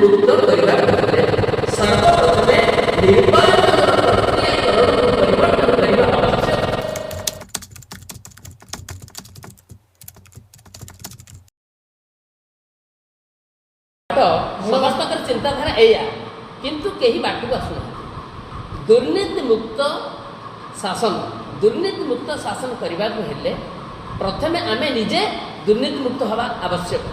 ମୁକ୍ତ କରିବାକୁ ହେଲେ ସର୍ବପ୍ରଥମେ ନିର୍ବାଚନର ପ୍ରକ୍ରିୟାକରଣକୁ ପରିବର୍ତ୍ତନ କରିବା ଆବଶ୍ୟକ। ସମସ୍ତଙ୍କର ଚିନ୍ତାଧାରା ଏଇଆ, କିନ୍ତୁ କେହି ବାଟକୁ ଆସୁନାହାନ୍ତି। ଦୁର୍ନୀତି ମୁକ୍ତ ଶାସନ, ଦୁର୍ନୀତି ମୁକ୍ତ ଶାସନ କରିବାକୁ ହେଲେ ପ୍ରଥମେ ଆମେ ନିଜେ ଦୁର୍ନୀତିମୁକ୍ତ ହେବା ଆବଶ୍ୟକ।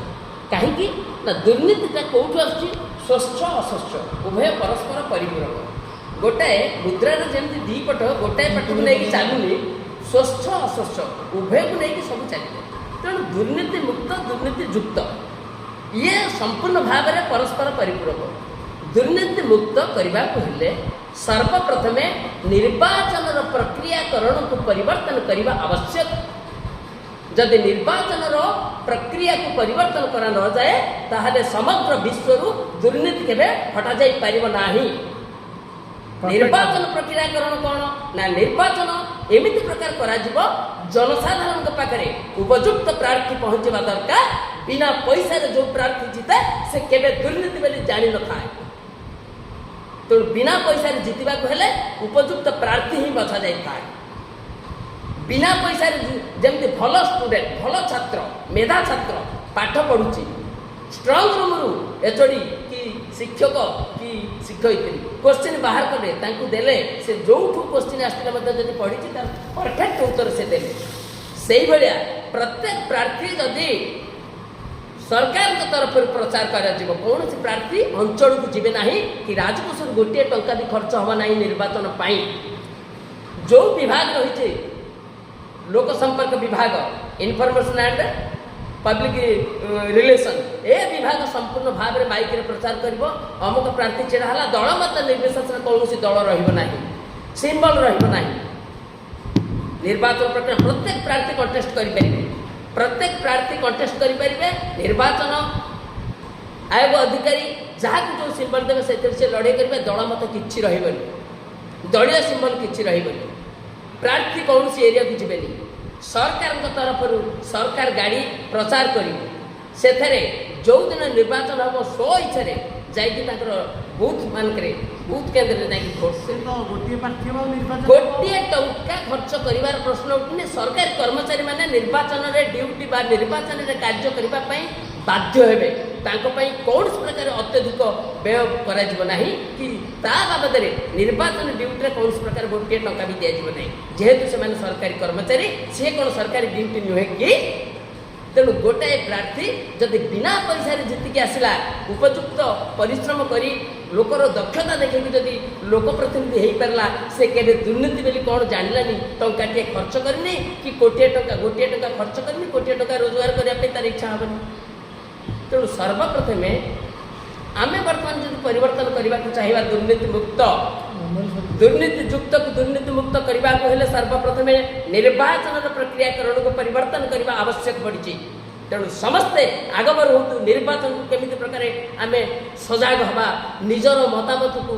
କାହିଁକି ନା ଦୁର୍ନୀତିଟା କେଉଁଠୁ ଆସୁଛି? ସ୍ୱଚ୍ଛ ଅସ୍ୱଚ୍ଛ ଉଭୟ ପରସ୍ପର ପରିପୂରକ। ଗୋଟାଏ ମୁଦ୍ରାର ଯେମିତି ଦୁଇ ପଟ, ଗୋଟାଏ ପଟକୁ ନେଇକି ଚାଲୁନି, ସ୍ୱଚ୍ଛ ଅସ୍ୱଚ୍ଛ ଉଭୟକୁ ନେଇକି ସବୁ ଚାଲିବ। ତେଣୁ ଦୁର୍ନୀତି ମୁକ୍ତ, ଦୁର୍ନୀତି ଯୁକ୍ତ ଇଏ ସମ୍ପୂର୍ଣ୍ଣ ଭାବରେ ପରସ୍ପର ପରିପୂରକ। ଦୁର୍ନୀତି ମୁକ୍ତ କରିବାକୁ ହେଲେ ସର୍ବପ୍ରଥମେ ନିର୍ବାଚନର ପ୍ରକ୍ରିୟାକରଣକୁ ପରିବର୍ତ୍ତନ କରିବା ଆବଶ୍ୟକ। ଯଦି ନିର୍ବାଚନର ପ୍ରକ୍ରିୟାକୁ ପରିବର୍ତ୍ତନ କରା ନଯାଏ, ତାହେଲେ ସମଗ୍ର ବିଶ୍ୱରୁ ଦୁର୍ନୀତି କେବେ ହଟାଯାଇ ପାରିବ ନାହିଁ। ନିର୍ବାଚନ ପ୍ରକ୍ରିୟାକରଣ କ'ଣ ନା ନିର୍ବାଚନ ଏମିତି ପ୍ରକାର କରାଯିବ, ଜନସାଧାରଣଙ୍କ ପାଖରେ ଉପଯୁକ୍ତ ପ୍ରାର୍ଥୀ ପହଞ୍ଚିବା ଦରକାର। ବିନା ପଇସାରେ ଯେଉଁ ପ୍ରାର୍ଥୀ ଜିତେ, ସେ କେବେ ଦୁର୍ନୀତି ବୋଲି ଜାଣିନଥାଏ। ତେଣୁ ବିନା ପଇସାରେ ଜିତିବାକୁ ହେଲେ ଉପଯୁକ୍ତ ପ୍ରାର୍ଥୀ ହିଁ ବଛା ଯାଇଥାଏ। ବିନା ପଇସାରେ ଯେମିତି ଭଲ ଷ୍ଟୁଡେଣ୍ଟ, ଭଲ ଛାତ୍ର, ମେଧା ଛାତ୍ର ପାଠ ପଢ଼ୁଛି, ଷ୍ଟ୍ରଙ୍ଗ ରୁମ୍ରୁ ଏଚଓଡି କି ଶିକ୍ଷକ କି ଶିକ୍ଷୟିତ୍ରୀ କୋଶ୍ଚିନ୍ ବାହାର କଲେ, ତାଙ୍କୁ ଦେଲେ, ସେ ଯେଉଁଠୁ କୋଶ୍ଚିନ୍ ଆସିଥିଲେ ମଧ୍ୟ ଯଦି ପଢ଼ିଛି, ତାର ପରଫେକ୍ଟ ଉତ୍ତର ସେ ଦେଲେ। ସେଇଭଳିଆ ପ୍ରତ୍ୟେକ ପ୍ରାର୍ଥୀ ଯଦି ସରକାରଙ୍କ ତରଫରୁ ପ୍ରଚାର କରାଯିବ, କୌଣସି ପ୍ରାର୍ଥୀ ଅଞ୍ଚଳକୁ ଯିବେ ନାହିଁ କି ରାଜକୋଷରୁ ଗୋଟିଏ ଟଙ୍କା ବି ଖର୍ଚ୍ଚ ହେବ ନାହିଁ ନିର୍ବାଚନ ପାଇଁ। ଯେଉଁ ବିଭାଗ ରହିଛି, ଲୋକ ସମ୍ପର୍କ ବିଭାଗ, ଇନଫର୍ମେସନ୍ ଆଣ୍ଡ ପବ୍ଲିକ ରିଲେସନ୍, ଏ ବିଭାଗ ସମ୍ପୂର୍ଣ୍ଣ ଭାବରେ ମାଇକରେ ପ୍ରଚାର କରିବ, ଅମୁକ ପ୍ରାର୍ଥୀ ଛିଡ଼ା ହେଲା। ଦଳ ମତ ନିର୍ବିଶେଷରେ କୌଣସି ଦଳ ରହିବ ନାହିଁ, ସିମ୍ବଲ ରହିବ ନାହିଁ। ନିର୍ବାଚନ ପ୍ରକ୍ରିୟା ପ୍ରତ୍ୟେକ ପ୍ରାର୍ଥୀ କଣ୍ଟେଷ୍ଟ କରିପାରିବେ, ପ୍ରତ୍ୟେକ ପ୍ରାର୍ଥୀ କଣ୍ଟେଷ୍ଟ କରିପାରିବେ। ନିର୍ବାଚନ ଆୟୋଗ ଅଧିକାରୀ ଯାହାକୁ ଯେଉଁ ସିମ୍ବଲ ଦେବେ, ସେଥିରେ ସେ ଲଢ଼େଇ କରିବେ। ଦଳ ମତ କିଛି ରହିବନି, ଦଳୀୟ ସିମ୍ବଲ କିଛି ରହିବନି। ପ୍ରାର୍ଥୀ କୌଣସି ଏରିଆକୁ ଯିବେନି। ସରକାରଙ୍କ ତରଫରୁ ସରକାର ଗାଡ଼ି ପ୍ରଚାର କରିବେ। ସେଥିରେ ଯେଉଁଦିନ ନିର୍ବାଚନ ହେବ, ସ୍ୱ ଇଚ୍ଛାରେ ଯାଇକି ତାଙ୍କର ବୁଥ୍ ମାନଙ୍କରେ, ବୁଥ୍ କେନ୍ଦ୍ରରେ ଯାଇକି ଭୋଟ ସେ ତ ଗୋଟିଏ ପ୍ରାର୍ଥୀ ହେବ ନିର୍ବାଚନ। ଗୋଟିଏ ଟଙ୍କା ଖର୍ଚ୍ଚ କରିବାର ପ୍ରଶ୍ନ ଉଠୁନି। ସରକାରୀ କର୍ମଚାରୀମାନେ ନିର୍ବାଚନରେ ଡ୍ୟୁଟି ବା ନିର୍ବାଚନରେ କାର୍ଯ୍ୟ କରିବା ପାଇଁ ବାଧ୍ୟ ହେବେ। ତାଙ୍କ ପାଇଁ କୌଣସି ପ୍ରକାର ଅତ୍ୟଧିକ ବ୍ୟୟ କରାଯିବ ନାହିଁ କି ତା ବାବଦରେ ନିର୍ବାଚନ ଡ୍ୟୁଟିରେ କୌଣସି ପ୍ରକାର ଗୋଟିଏ ଟଙ୍କା ବି ଦିଆଯିବ ନାହିଁ। ଯେହେତୁ ସେମାନେ ସରକାରୀ କର୍ମଚାରୀ, ସିଏ କ'ଣ ସରକାରୀ ଡ୍ୟୁଟି ନୁହେଁ କି? ତେଣୁ ଗୋଟାଏ ପ୍ରାର୍ଥୀ ଯଦି ବିନା ପଇସାରେ ଜିତିକି ଆସିଲା, ଉପଯୁକ୍ତ ପରିଶ୍ରମ କରି ଲୋକର ଦକ୍ଷତା ଦେଖିକି ଯଦି ଲୋକ ପ୍ରତିନିଧି ହେଇପାରିଲା, ସେ କେବେ ଦୁର୍ନୀତି ବୋଲି କ'ଣ ଜାଣିଲାନି, ଟଙ୍କାଟିଏ ଖର୍ଚ୍ଚ କରିନି କି କୋଟିଏ ଟଙ୍କା, ଗୋଟିଏ ଟଙ୍କା ଖର୍ଚ୍ଚ କରିନି, କୋଟିଏ ଟଙ୍କା ରୋଜଗାର କରିବା ପାଇଁ ତାର ଇଚ୍ଛା ହେବନି। ତେଣୁ ସର୍ବପ୍ରଥମେ ଆମେ ବର୍ତ୍ତମାନ ଯଦି ପରିବର୍ତ୍ତନ କରିବାକୁ ଚାହିଁବା, ଦୁର୍ନୀତି ମୁକ୍ତ, ଦୁର୍ନୀତି ଯୁକ୍ତକୁ ଦୁର୍ନୀତି ମୁକ୍ତ କରିବାକୁ ହେଲେ ସର୍ବପ୍ରଥମେ ନିର୍ବାଚନର ପ୍ରକ୍ରିୟାକରଣକୁ ପରିବର୍ତ୍ତନ କରିବା ଆବଶ୍ୟକ ପଡ଼ିଛି। ତେଣୁ ସମସ୍ତେ ଆଗଭର ହୁଅନ୍ତୁ, ନିର୍ବାଚନକୁ କେମିତି ପ୍ରକାରେ ଆମେ ସଜାଗ ହେବା, ନିଜର ମତାମତକୁ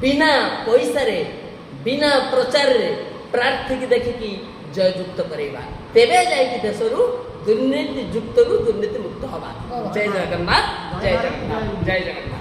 ବିନା ପଇସାରେ, ବିନା ପ୍ରଚାରରେ ପ୍ରାର୍ଥୀକି ଦେଖିକି ଜୟଯୁକ୍ତ କରାଇବା। ତେବେ ଯାଇକି ଦେଶରୁ ଦୁର୍ନୀତି ଯୁକ୍ତରୁ ଦୁର୍ନୀତି ମୁକ୍ତ ହେବା। ଜୟ ଜଗନ୍ନାଥ, ଜୟ ଜଗନ୍ନାଥ, ଜୟ ଜଗନ୍ନାଥ।